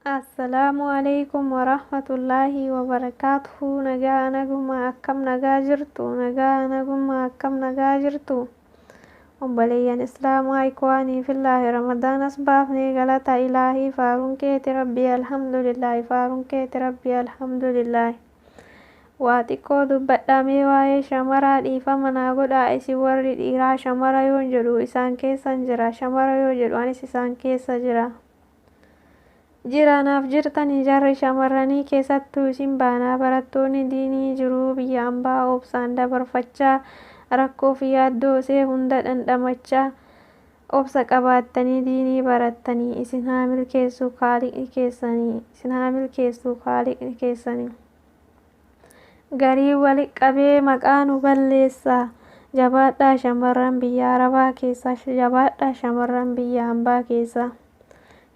Assalaamu alaikum warahmatullaahi wabarakaatuhu. Nagaa naguma, akkam nagaa jirtu? Nagaa naguma, akkam nagaa jirtu? Obboleeyyan Islaamaa, ikwaanii fillaahi, Ramadaanas baafnee, galata ilaahii, faaruun keeti Rabbii, alhamdulillaahi, faaruun keeti Rabbii, alhamdulillaahi. Waa xiqqoo dubbadhamee waa'ee shamaraa dhiifama naa godhaa. Isin warri dhiiraa, shamara yoon jedhu isaan keessan jira, shamara yoo jedhu anis isaan keessa jira. Jira naaf jirtanii jarri shamarranii, keessattuu isin baanaa barattoonni diinii jiruu biyya ambaa obsaan dabarfachaa, rakkoo fi yaaddoo isee hunda dhandhamachaa, obsa qabaattanii diinii barattanii, isin haa milkeessu kaaliqni keessanii, isin haa milkeessu kaaliqni keessanii. Garii wali qabee maqaa nu balleessa. Jabaadhaa shamarran biyya Arabaa keessa, jabaadhaa shamarran biyya ambaa keessa.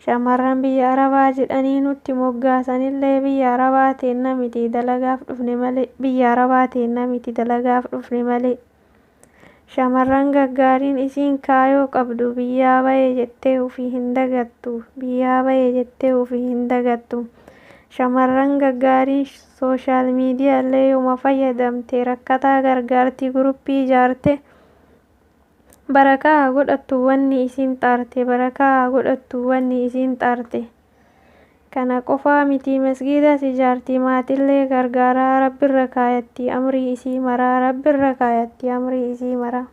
Shamarran biyya Arabaa jedhanii nutti moggaasanillee, biyya Arabaa teenna miti dalagaaf dhufne malee, biyya Arabaa teenna miti dalagaaf dhufne malee. Shamarran gaggaariin isiin kaayoo qabdu biyyaa bahe jettee ufii hin dagattu, biyyaa bahe jettee ufii hin dagattu. Shamarran gaggaariin social media illee yooma fayyadamte rakkataa gargaarti, guruppii ijaarte. Barakaa haa godhattu wanni isiin xaarte, barakaa haa godhattu wanni isiin xaarte. Kana qofaa miti, masgiidas ijaarti, maatillee gargaaraa, Rabbirra kaayatti amrii isii maraa, Rabbirra kaayatti amrii isii maraa.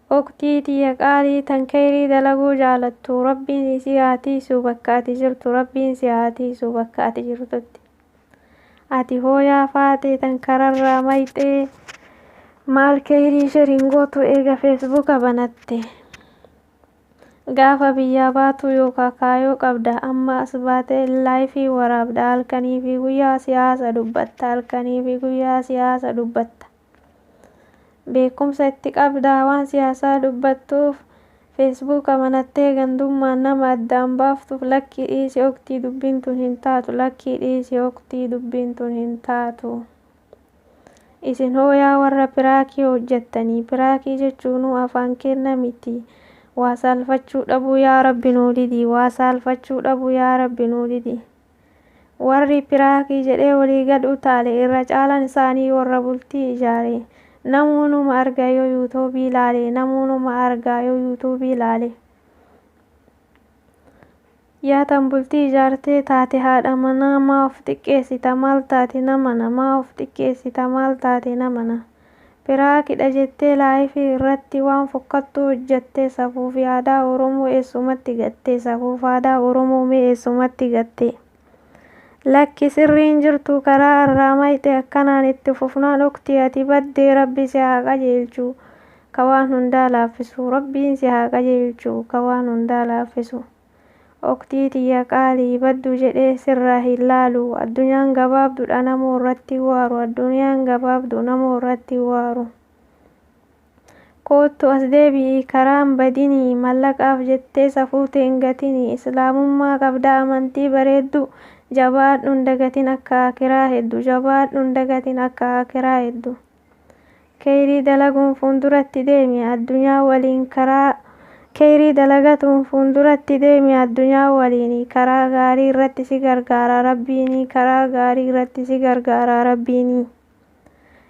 Oktii tiyya qaalii tan kheyrii dalaguu jaalattu, Rabbiin isii haa tiisu bakka ati jirtu, Rabbiin si haa tiisu bakka ati jirtutti. Ati hooyaa faatee tan kararraa mayxee, maal kheyrii share hin gootu eega Facebooka banatte? Gaafa biyyaa baatu yookaa kaayoo qabda, amma as baatee live waraabda, halkanii fi guyyaa siyaasa dubbatta, halkanii fi guyyaa siyaasa dubbatta. Beekumsa itti qabdaa waan siyaasaa dubbattuuf? Facebooka banattee gandummaan nama addaan baaftuuf, lakkii dhiisi oktii, dubbiin tun hin taatu, lakkii dhiisi oktii, dubbiin tun hin taatu. Isin hooyaa warra prank hojjettanii, prank jechuunuu afaan kenna miti. Waa saalfachuu dhabuu yaa Rabbi nuu didi, waa saalfachuu dhabuu yaa Rabbi nuu didi. Warri prank jedhee walii gad utaale irra caalaan isaanii warra bultii ijaare. Namuu numa arga yoo YouTube ilaale, namuu numa argaa yoo YouTube ilaale. Yaa tan bultii ijaartee taate haadha manaa, maa of xiqqeessita, maal taate namana, maa of xiqqeessita, maal taate namana? Prankidha jettee live irratti waan fokkattuu hojjattee, safuu fi aadaa Oromoo eessumatti gattee? Safuu fi aadaa Oromoo mee eessumatti gattee? Lakki, sirriin jirtu, karaa irraa mayxe. Akkanaan itti fufnaan oktii ati baddee. Rabbi si haa qajeelchu ka waan hundaa laaffisu, Rabbiin si haa qajeelchu ka waan hundaa laaffisu. Oktii tiyya qaalii, baddu jedhee sirraa hin laalu. Addunyaan gabaabduudha, namuu irratti waaru, addunyaan gabaabdu, namuu irratti waaru. Koottu as deebi'i, karaan badinii. Mallaqaaf jettee safuu hin gatinii. Islaamummaa qabda, amantii bareeddu. Jabaadhu, hin dagatin akka akiraa heddu, jabaadhu, hin dagatin akka akiraa heddu. Kheyrii dalaguun fuulduratti deemi addunyaa waliin, karaa kheyrii dalagatuun fuulduratti deemi addunyaa waliin. Karaa gaarii irratti si gargaara Rabbiini, karaa gaarii irratti si gargaara Rabbiini.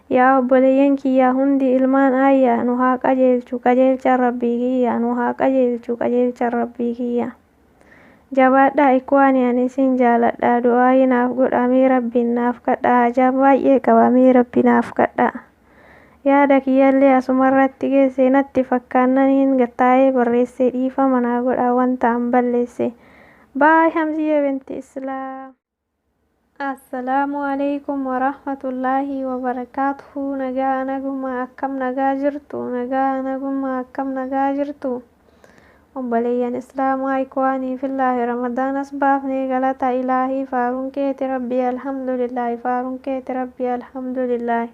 Yaa obboleeyyan kiyyaa hundi, ilmaan aayyaa, nu haa qajeelchu qajeelchaan Rabbii kiyya, nu haa qajeelchu qajeelchaan Rabbii kiyya. Jabaadhaa ikwaani, ani isin jaaladha. Du'aayii naaf godhaa mee, Rabbiin naaf kadhaa, hajaa baay'ee qaba, mee Rabbi naaf kadhaa. Yaada kiyyallee asumarratti geesse natti fakkaannaniin taa'ee barreesse. Dhiifama naa godhaa wanta an balleesse. Bye, Hamziyya binti Islaam. Assalaamu alaikum warahmatullaahi wabarakaatuhu. Nagaa naguma, akkam nagaa jirtu? Nagaa naguma, akkam nagaa jirtu? Obboleeyyan Islaamaa, ikwaanii fillaahi, Ramadaanas baafnee, galata ilaahii, faaruun keeti Rabbii, alhamdulillaahi, faaruun keeti Rabbii, alhamdulillaahi.